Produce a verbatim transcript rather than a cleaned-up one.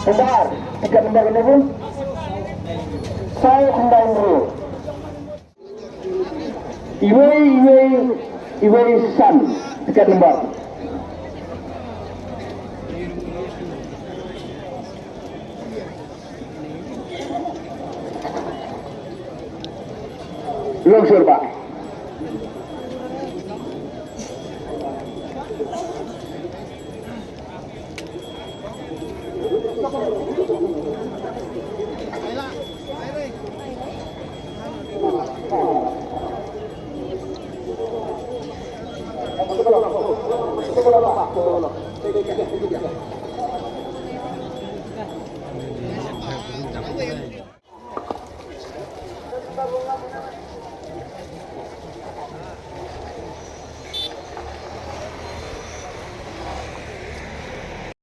Khyndai ar, tiket number kane bun. Saw khyndai hynriew. Iwei, iwei, iwei san, tiket number. Long sure ba.